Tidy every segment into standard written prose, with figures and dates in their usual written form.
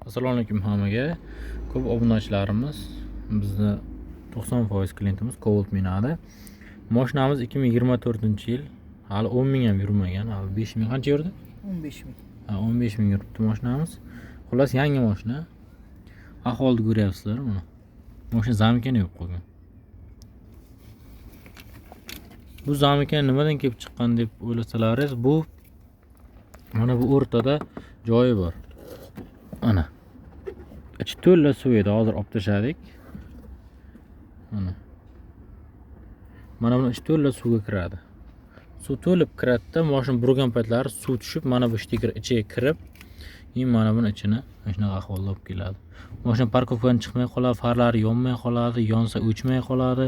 Assalomu alaykum hammaga. Ko'p obunachilarimiz, bizni 90% klientimiz Cobalt minadi. Mashinamiz 2024-yil, hali 10 ming ham yurmagan, hali 5 ming qancha yurdi? 15 ming. Ha, 15 ming yuribdi mashinamiz. Xullas, yangi mashina. Ahvolni ko'ryapsizlar mana. Mashina замыкание yo'q qolgan. Bu замыкание nimadan kelib chiqqan deb o'ylasalaringiz, bu mana bu o'rtada joyi bor. Ana. Ichi to'la suv edi, hozir olib tashladik. Mana. Mana buni ichi to'la suvga kiradi. Suv to'lib kiradida, mashina burgan paytlari suv tushib, mana bu shtiker ichiga kirib, keyin mana buni ichini mana shunaqa ahvolda olib keladi. Mashina parkovkadan chiqmay qoladi, farlari yonmay qoladi, yonsa o'chmay qoladi.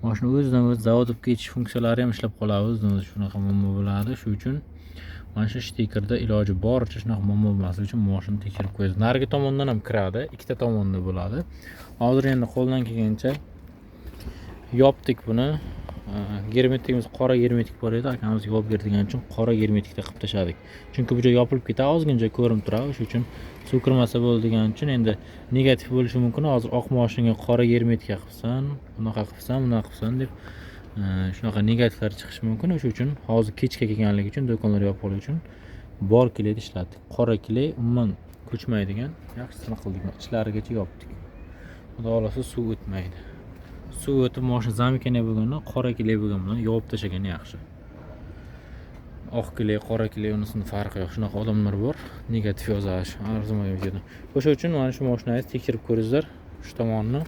Mashina o'zidan o'zi zavod olib ketish funksiyalari ham ishlab qoladi, o'zidan o'zi shunaqa muammo bo'ladi. Shu uchun mana shu shtikerda iloji boricha shunaqa muammo bo'lmasligi uchun mashinani tekshirib qo'yasiz. Narigi tomondan ham kiradi, ikkita tomonda bo'ladi. Hozir endi qo'ldan kelgancha yopdik buni. Germetikimiz qora germetik bor edi, akamiz yopib ber degani uchun qora germetikda qilib tashladik. Chunki bu joy yopilib ketadi, ozgina joy ko'rinib turadi. Shu uchun suv kirmasa bo'ldi degani uchun endi negativ bo'lishi mumkin. Hozir oq mashinaga qora germetika qilibsan, bunaqa qilibsan, bunaqa qilibsan deb shunaqa negativlar chiqishi mumkin. O'sha uchun hozir kechga kelganligi uchun, do'konlar yopiqligi uchun bor kleyni ishlatdik. Qora kley umuman ko'chmaydigan, yaxshisini qildik. Ichlarigacha yopdik. Xudo xohlasa suv o'tmaydi. Suv o'tib mashina замыкание bo'lganda qora kley bo'lgan bilan yopib tashlagan yaxshi. Oq kley, qora kley unisini farqi yo'q. Shunaqa odamlar bor, negativ yozadi, arzimagan videoda. O'sha uchun mana shu mashinangizni tekshirib ko'ringizlar, shu tomonni.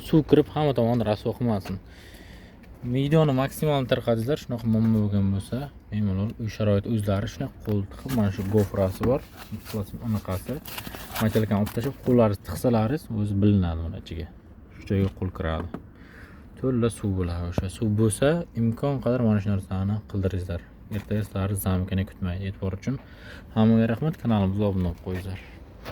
Suv kirib hamma tomonni rasvo qilmasin. Videoni maksimal tarqatinglar, shunaqa muammo bo'lgan bo'lsa, bemalol uy sharoiti o'zlari shunaqa qo'l tiqib, mana shu gofrasi bor, anaqasi. Metallikani olib tashlab, qo'llaringizni tiqsalaringiz o'zi bilinadi mana ichiga. Shu joyga qo'l kiradi. To'la suv bo'ladi o'sha. Suv bo'lsa, imkon qadar mana shu narsani qildiringizlar. Ertaga sizlarni замыкание kutmaydi. E'tibor uchun hammaga rahmat, kanalimizga obuna bo'lib qo'yinglar.